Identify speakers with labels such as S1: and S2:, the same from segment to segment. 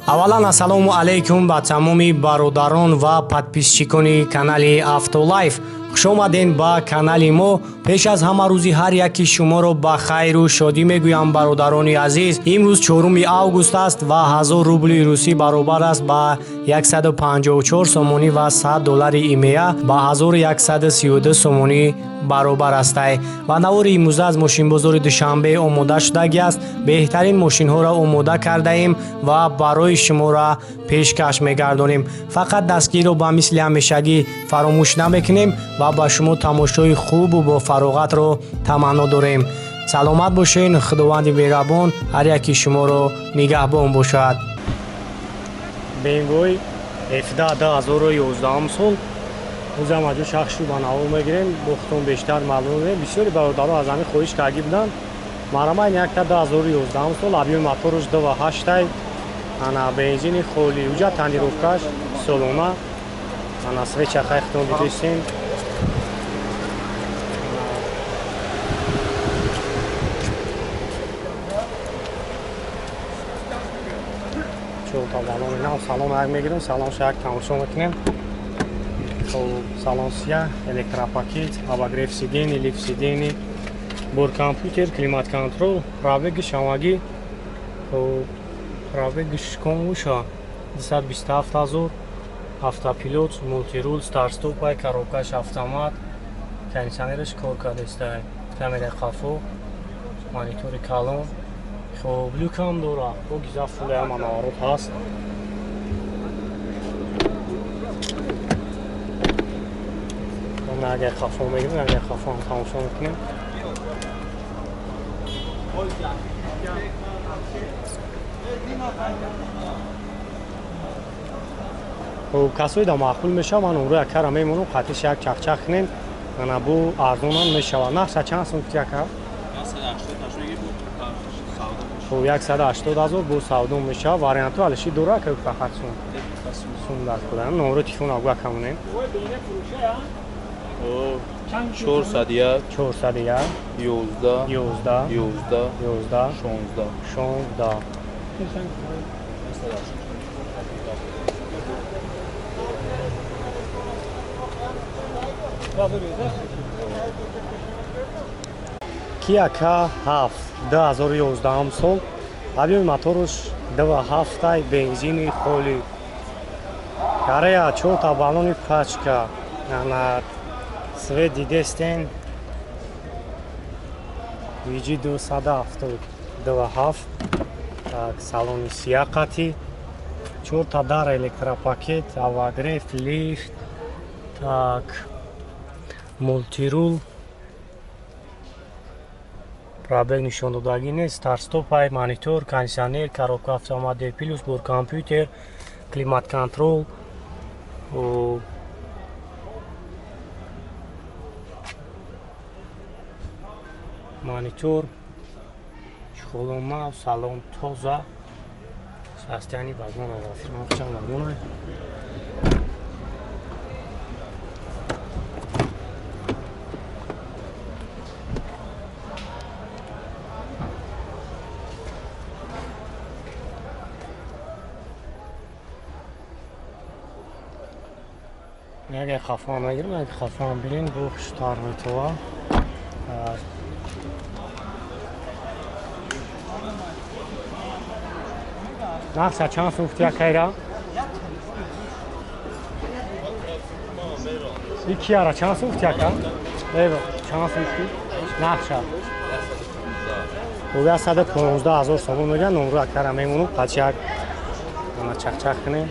S1: Аввалан, ассалому алайкум ба тамоми бародарон ва подписчикони канали Автолайф. Хуш омадем ба канали мо. Пеш аз ҳама рӯзи ҳар яки шуморо ба хайру шодӣ мегӯям, бародарони азиз. Имрӯз 4 август аст ва 1000 рубли русӣ баробар аст ба 154 сомонӣ ва 100 доллари имея ба 1132 сомонӣ баробар астай. Ва навори имрӯза аз мошинбозори Душанбе омода шудагӣ аст. Беҳтарин мошинҳоро омода кардаем ва барои шуморо пешкаш мегардонем. Фақат дастгириро ба мисли ҳамешагӣ фаромӯш намекунем ва ба шумо тамошои хубу бофароғатро таманно дорем. Саломат бошен, Худованди меҳрабон ҳар яки шуморо нигаҳбон бошад. BMW F2 2011 сол ӯзам аҷо шахшу ба наво мегирем, бохтон бештар маълум мебинем. Бисёри бародаро аз ҳамин хоҳиш карди буданд. Марамайн якта 2011 сол, объёми мотораш 2.8, ана бензини холи, уҷа тонировкаш солона, ана свеча хайхтон дидесем. Чорта балони нав, салон як мегирем, салон шак тамошо мекунем. Салон сия, электропакет, обогрев сидений, лифт сидений, бор компютер, климат контрол, пробеги шамагӣ, пробеги шконуша 227 ҳазор, автопилот, мултирул, старстопай, коробкаш автомат, кондиционераш кор кардестай, камераи қафо, монитори калон, хоб люкам дора, бо гиза фулаям наворот ҳаст. Агар хафо мегирем, агар хафо ҳам тамошо мекунем. Хуб, касое да маъқул мешавад, ман умро якара мемонам, қатиш як чахчах кунем, ана бу арзонам мешавад. Нархша чанд сум гуфти яка? Хуб, 180 ҳазор бо савдо мешавад. Вариантҳо алиши дора, ки фақат сум. Сум дар куда. Номро телефон агу камонем.
S2: 401
S1: 401
S2: 11
S1: 11
S2: 11
S1: 11
S2: 16
S1: 16. Kia K7 2011 сол, объёми мотораш 2.7, бензини холи, Корея, чорта баллони пачка, ана свет дидестен, VG 270 2.7, так, салони сияқати, чорта дар, электропакет, обогрев, лифт, так, мултирул, пробег нишондодагӣ нест, старстопай, монитор, кондиционер, коробка автомат D плюс, бор компютер, климат контрол, монитор, чхолома, салон тоза, состояние вагона, вагона. Агар хафа нагирем, агар хафа бирин, бу хуштар метова. Нархша чанд сум гуфти якайра? И кияра чанд сум гуфти яка? Эва, чанд сум гуфти? Нархша. 115 ҳазор сомон мегӯянд, номро якара мемонум, қачак ана чахчах кунем.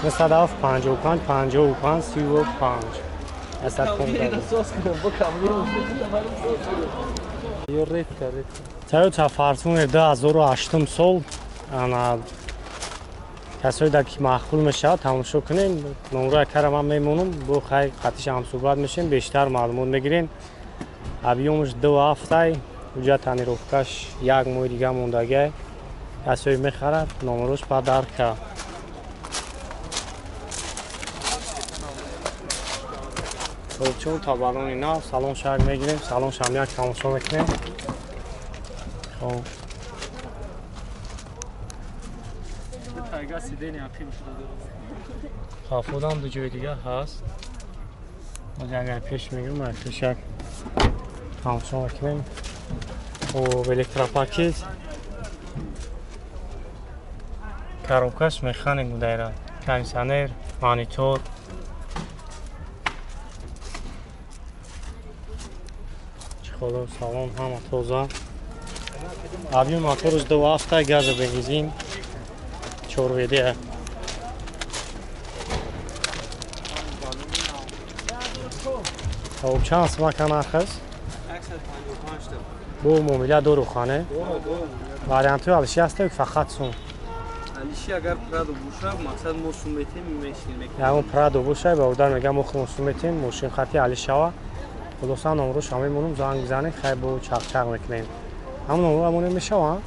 S1: 907 55 55 35 115. Toyota Fortuner 2008 сол, ана касое да ки маъқул мешавад тамошо кунем. Номро якара ман мемонам, бо хай қатиш ҳамсӯҳбат мешем, бештар маълумот мегирем. Объёмаш 2.7, уҷа тонировкаш як моҳи дига мондагиай. Касое мехарад, номрош подарка. Хоб чун табалони нав, салон шак мегирем, салон шам як тамошо мекунем. Хоб. Хафудам ду ҷои дигар ҳаст. Агар пеш мегирем, ай пеш як тамошо мекунем. Хоб, электропакет. Коробкаш механик будайра. Кондиционер, монитор. Чехоло, салон ҳама тоза. Объем моторш 2.7, газа бензин 4 ВД. Хоб, чанд сумака нарх аст?
S2: 155 та.
S1: Бо муомила дору хане? Вариантҳои алиши ҳаст фақат сум.
S2: Алиши агар Прадо боша, мақсад мо сум метем, мешин.
S1: Ягон Прадо боша, бародар мегам мо худмон сум метем, мошин хати али шава. Хулоса номрош ҳам мемонум, занг бизанем, хай бо чақчақ мекунем. Ҳамон номро ҳамон мешава?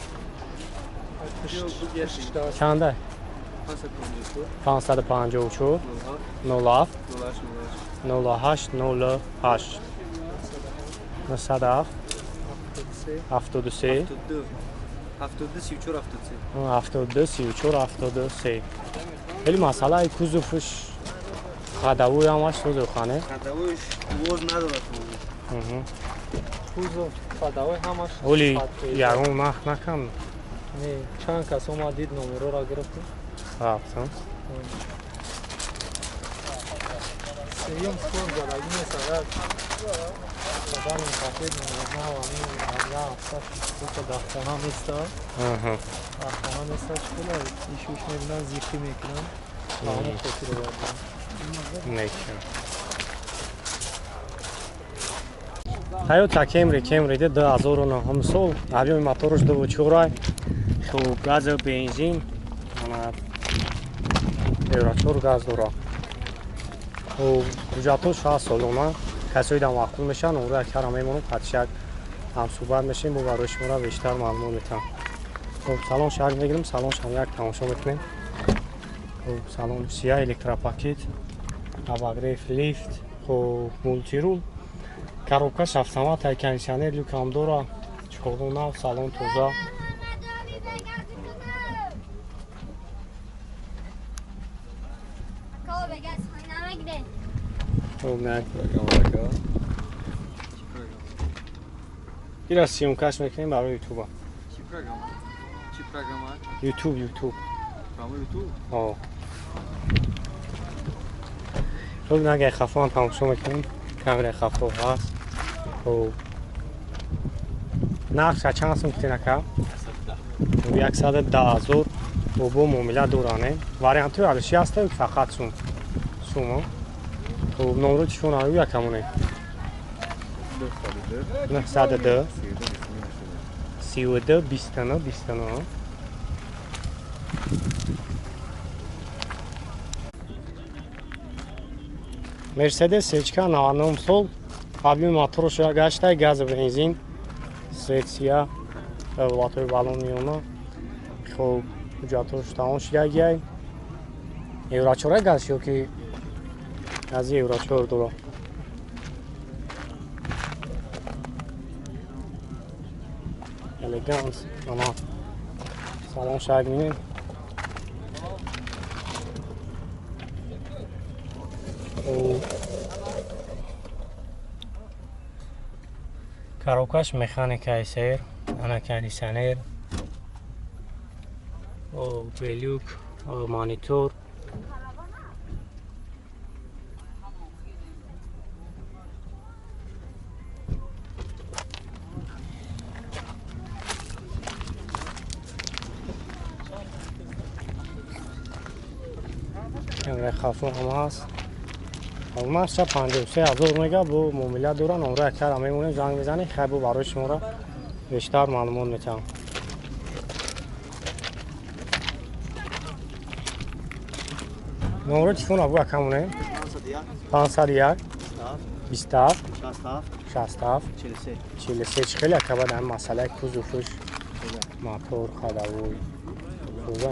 S1: Чанда? 554 07 08 08 907 73
S2: 72 34 73
S1: 72 34 73. Хеле масъалаи кузовш хадавӯй ҳамаш созухане.
S2: Хадавӯйш воз надорад.
S3: Кузов хадавӯй ҳамаш.
S1: Оли ягон нарх накам.
S3: Не, чанд кас омад дид номерора гирифт.
S1: Рафтам.
S3: Сеюм спор задаги нест, агар бадарим пакет нав ҳамин ҳафта дар хона неста. Дар хона неста чикола ишуш мебинан, зиқӣ мекунан, ба ҳамон хотир овардан.
S1: Некам. Toyota Camry Camry 2009 сол, объеми моторш 2.4, хуб газ бензин, ана Евро 4 газ дора. Хуб ҳуҷҷатҳо 6 солона, касои дам маъқул мешаванд, онро якара мемонам, қатишак ҳамсӯҳбат мешавем, бо барои шуморо бештар маълумот метаҳам. Хуб, салон шак мегирем, салон шам як тамошо мекунем. Хуб, салон сия, электропакет, обогрев, лифт, хуб мултирул, коробкаш автомат, кондиционер, люк ҳам дора, чиқоғу нав, салон тоза. Хуб, ира съёмкаш мекунем барои ютуба.
S2: Чӣ программа? Чӣ программа?
S1: Ютуб, ютуб.
S2: Программа ютуб?
S1: О. Хуб, нагай хафо ҳам тамошо мекунем. Камераи хафо ҳаст. Хуб. Нархша чанд сум кутин ака? 110 000. Бо муомила доране. Вариантҳои алиши ҳаст фақат сум. Сумо. Хуб, номро телефон аю якамоне. 902 32 29 29. Мерседес Сечка 99 сол, объеми моторш гашта, газ бензин, сетсия, латои балон миёна. Хуб, ҳуҷҷатҳош тамом шудагиай. Евро 4 газ ё ки аз Евро 4 дора. Элеганс, ана салон шаг мебинем. Коробкаш механикаи сер, ана кондиционер, белюк, монитор. Камераи хафо ҳам ҳаст. Нархша 53 000 мега, бо муомила дора, номро якара мемонем, занг мезанем, хай бо барои шуморо бештар маълумот метаҳам. Номро телефон абу якамонем. 501 27 67 43. Чӣ хеле ака баъд ҳамин масъалаи кузовш, мотор, хадавой. Хуб,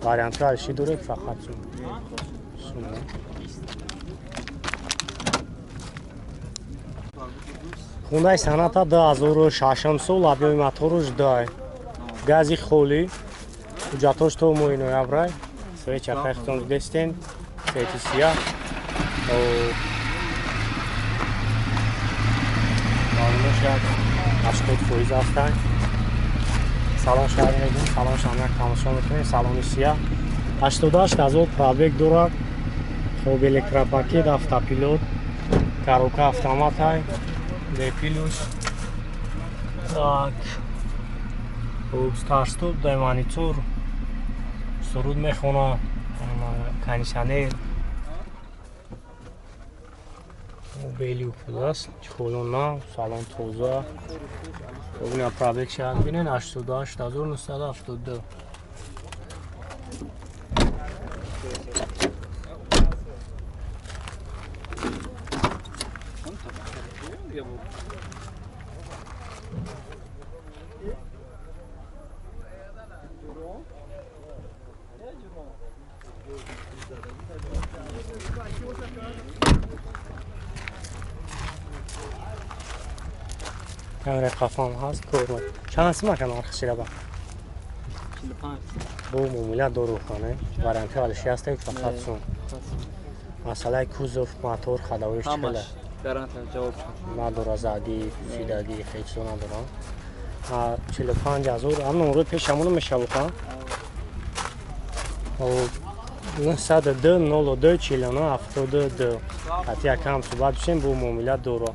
S1: вариантҳои алиши доред фақат сум. Сум. Хундай Соната 2006 сол, объёми моторуш 2. Гази холӣ. Ҳуҷҷатош то моҳи ноябрай. Свеча хайхтон дидестен. Цвети сияҳ. Маълумош як 80% ҳастанд. Салон шаҳр мегӯем, салон шаҳр тамошо мекунем, салони сияҳ. 88 ҳазор пробег дорад. Хоб электропакет, автопилот, коробка автоматай, D плюс. Так. Хоб старт-стоп, дай монитор. Суруд мехонад, кондиционер. Белюк будааст, чехолон нав, салон тоза. Бубинем пробег шавад, бинен 88972. Камераи қафам ҳаст, кор чанд аст мака нархи шираба?
S2: 45.
S1: Бо муомила дорухона варианти алиши ҳастем фақат сум. Масъалаи кузов, мотор, ходовоиш чӣ
S2: гарантия ҷавоб
S1: надора, зади, фидаги, ҳеҷ чизо надора. 45 ҳазор, ам номрои пешамоно мешавуха? 902 02 49 72. Ҳатти якам суҳбат бишем, бо муомила дора.